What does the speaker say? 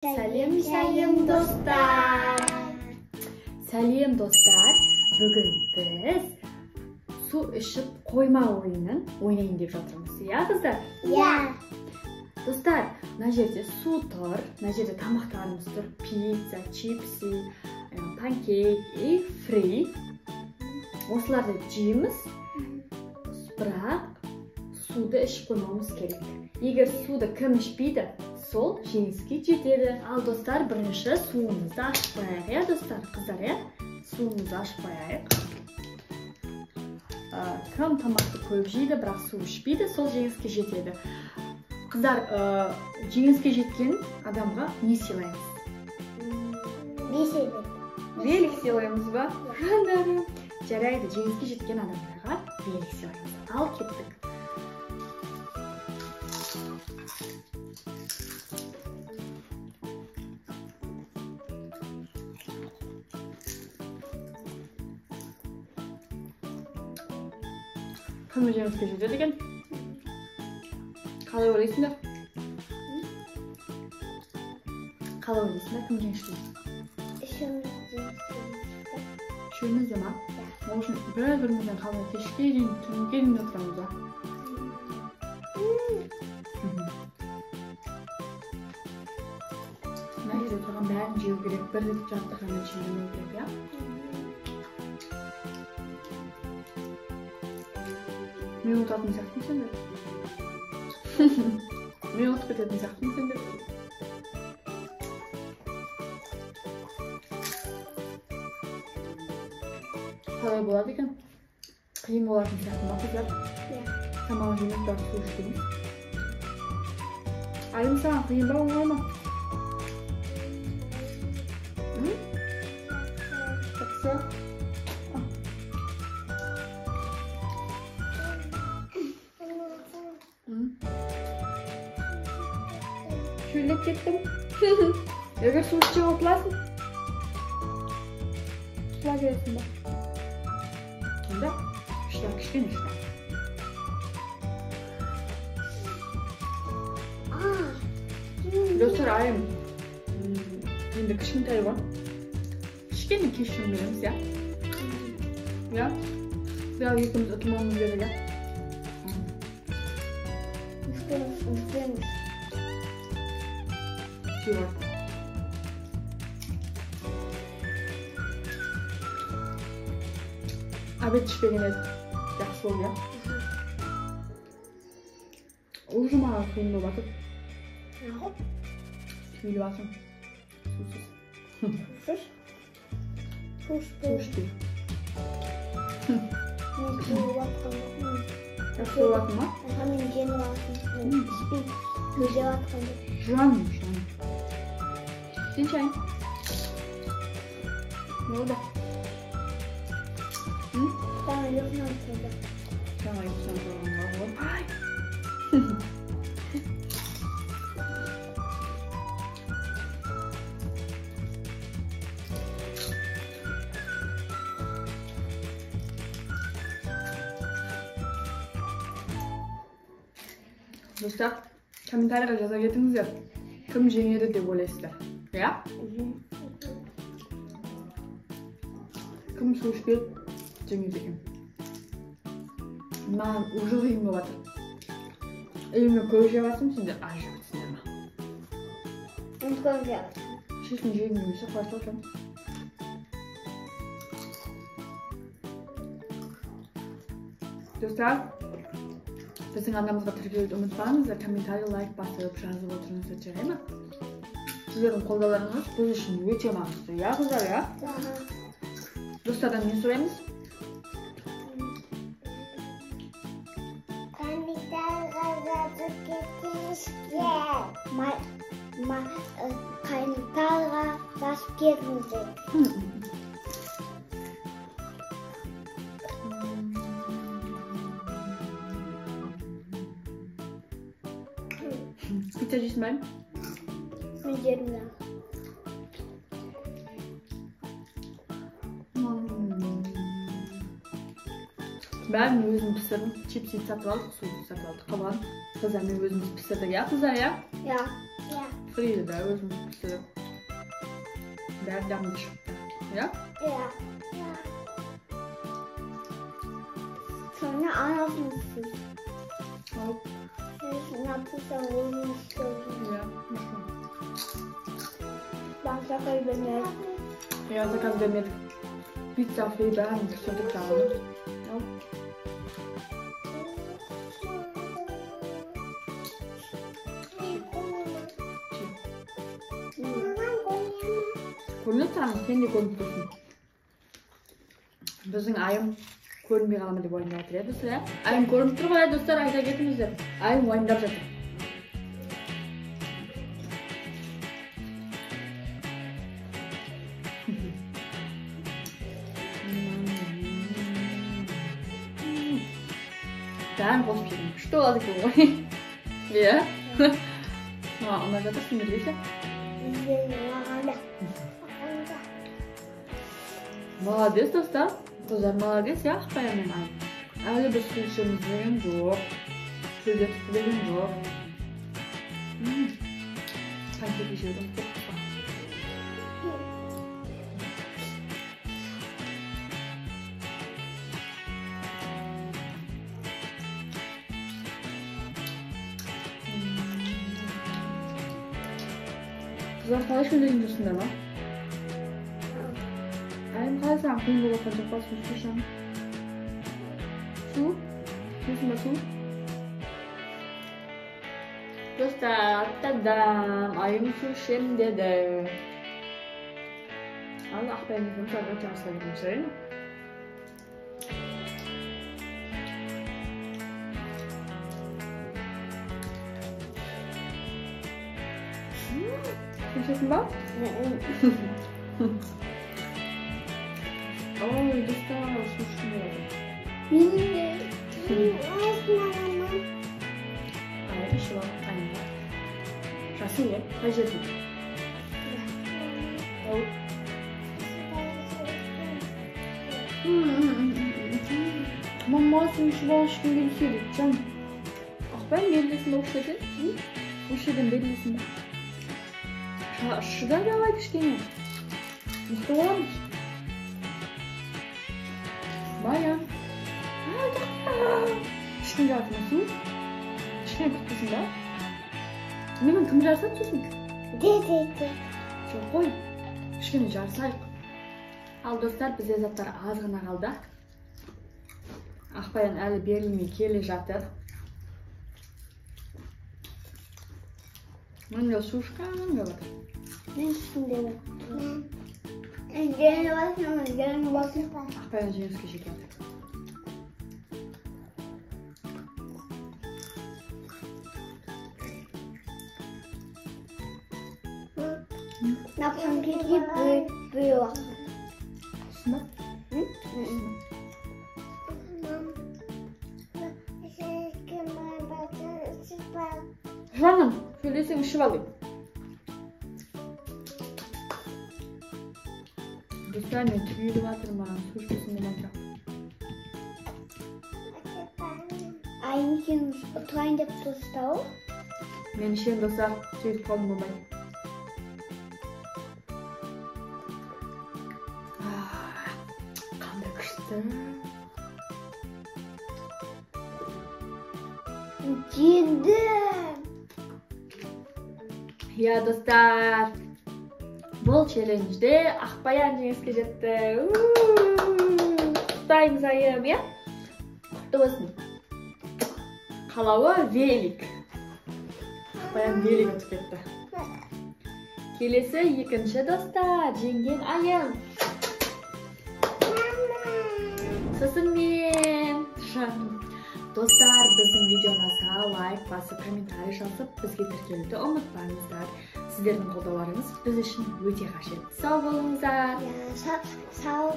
Сәлем, сәлем, достар! Сәлем, достар! Бүгін біз су ішіп қойма ойынын ойнайын деп жатырмыз, иә, қыздар? Иә. Достар, мына жерде су тұр, мына жерде тамақтарымыз тұр. Пицца, чипсы, панкейк и фри. Осыларды жейміз, бірақ суды ішіп қоймауымыз керек. Егер суды кім ішпейді, сол жеңіске жетеді. Ал достар, бірінші суымызды ашып қояйық, иә, достар, қыздар, иә? Суымызды ашып қояйық. Кім тамақты көп жейді, бірақ су ішпейді, сол жеңіске жетеді. Қыздар, жеңіске жеткен адамға не сыйлаймыз? Велик. Велик сыйлаймыз ба? Жандарым. Жарайды, жеңіске жеткен адамдарға велик сыйлаймыз. Ал кеттік. Кім жеңіске жетеді екен? Қалай ойлайсыңдар? Қалай ойлайсыңдар, кім жеңіске жетеді? Үшеуміз жеңіске жетеді. Үшеуміз де ма? Ол үшін бір-бірімізден қалмай кешке дейін, түнге дейін отырамыз, а? Мына жерде тұрған бәрін жеу керек, бір рет жарты ғана жемеу керек, иә? Мен ұтатын сияқтымын сендер. Мен ұтып кететін сияқтымын сендер. Қалай болады екен? Қиын болатын сияқты ма, қыздар? Иә. Тамақ жемей, бірақ су ішпейміз. Айым, саған қиын ба, оңай ма? Жақсы. Шөлдеп кеттім. Егер су ішсең ұтыласың. Ұтыла бересің ба? Сонда шыда, кішкене шыда. Достар, айым енді кішкентай ғой. Кішкене кешірім береміз, иә? Иә? Бірақ екеуміз ұтылмауымыз керек, иә? Үлкенбіз. Сыйлар. Обед ішпеген еді. Жақсы болды, иә? Уже маған қиын болып жатыр. Неғып? Сөйлеп жатырмын. Сусыз. Сусыз? Су Су ішпей. Мен сөйлеп жатқан жоқпын. Жақсы болып жатыр ма? Аха, мен жеңіп жатырмын. Мен ішпей сөйлеп жатқан жоқпын. Жаным, жаным. Сен шай. Не болды? Жаңа ұйқымнан тұрдым. Жаңа ұйқысынан тұрғанға ойбай. Достар, комментарийға жаза кетіңіздер. Кім жеңеді деп ойлайсыздар? Иә? Кім су ішпей жеңеді екен? Маған уже қиын болып жатыр. Или мен көп жеп жатырмын, сендер аз жеп жатсыңдар ма? Мен көп жеп жатырмын. Шешін жегің келмесе қоя салшы. Достар, біздің арнамызға тіркелуді ұмытпаңыздар, комментарий, лайк басып, жазып отырыңыздар, жарай ма? Сіздердің қолдауларыңыз біз үшін өте маңызды, иә, қыздар, иә? Достардан не сұраймыз? Комментарийға жазып кетіңіздер. Комментарийға жазып кетіңіздер. Пицца жейсің ба? Мен жедім жаңа. Бәрін өзім пісірдім. Чипсы сатып алдық, суды сатып алдық. Қалған қыздармен өзіміз пісірдік, иә, қыздар, иә? Иә. Иә. Фриді да өзіміз пісіріп. Бәрі дәмді шықты. Иә? Иә. Соны анасын пісір. Алып. Написал өзіміз пісірдік. Иә. Бан заказ бермедік. Иә, заказ бермедік. Пицца, фри бәрін пісірдік тағы. Ал. Көрінеді саған, сен де көрініп тұрсың. Біздің Айым көрінбей қала ма деп уайымдап жатыр, иә, достар, иә? Айым көрініп тұр ғой, достар, айта кетіңіздер. Айым уайымдап жатыр. Бәрін қосып жедім. Күшті болады екен ғой. Иә? Маған ұнап жатыр, сендерге ше? Молодец, достар. Қыздар, молодец, иә, Ақбаян мен Айым. Әлі біз су ішеміз деген жоқ. Шөлге түсті деген жоқ. Панкейк жеуді ұмытып кеттік. Қыздар, қалай шөлдеген жоқсыңдар ма? Айым, қалай саған қиын болып жатқан жоқ па? Су ішсең? Су? Ішесің ба су? Достар, та-дам! Айым су ішемін деді. Ал Ақбаян екеуміз ары қарай жарыса береміз, жарай ма? Су ішесің ба? Ой, достар, су ішкім келеді. Мен де. Айым ішіп ал, айым. Жасыл, иә? Қай жерде? Ау. Мама, су ішіп ал, ішкім келсе дейді, жан. Ақбаян, берілесің ба осы жерден? Осы жерден берілесің ба? Шыда давай кішкене. Мықты боламыз. Баян. Ішкім келіп жатыр ма су? Кішкене күтпесің ба? Менімен кім жарысады сосын? Де. Жоқ қой. Кішкене жарысайық. Ал достар, бізде заттар аз ғана қалды. Ақбаян әлі берілмей келе жатыр. Мен де су ішкім келіп жатыр. Мен ішкім келіп жатыр. Ақбаян жеңіске жетіп жатыр. На панкейки было. Түсін ба? Жаным, сөйлесең ішіп алайын. Достар, мен түйіліп жатырмын, маған су ішпесем болмайды. Айым екеуміз ұтайын деп тұрсыз-ау? Мен ішемін, достар, сөйтіп қалдым болмайды. Қандай күшті. Жеңдім. Иә, достар, бұл челленджде Ақбаян жеңіске жетті. Құттықтаймыз, Айым, иә? Құтты болсын. Қалауы велик. Ақбаян велик ұтып кетті. Келесі екінші, достар, жеңген Айым. Сосын мен. Достар, біздің видео ұнаса лайк басып, комментарий жазып, бізге тіркелуді ұмытпаңыздар. Сіздердің қолдауларыңыз біз үшін өте қажет. Сау болыңыздар. Сау.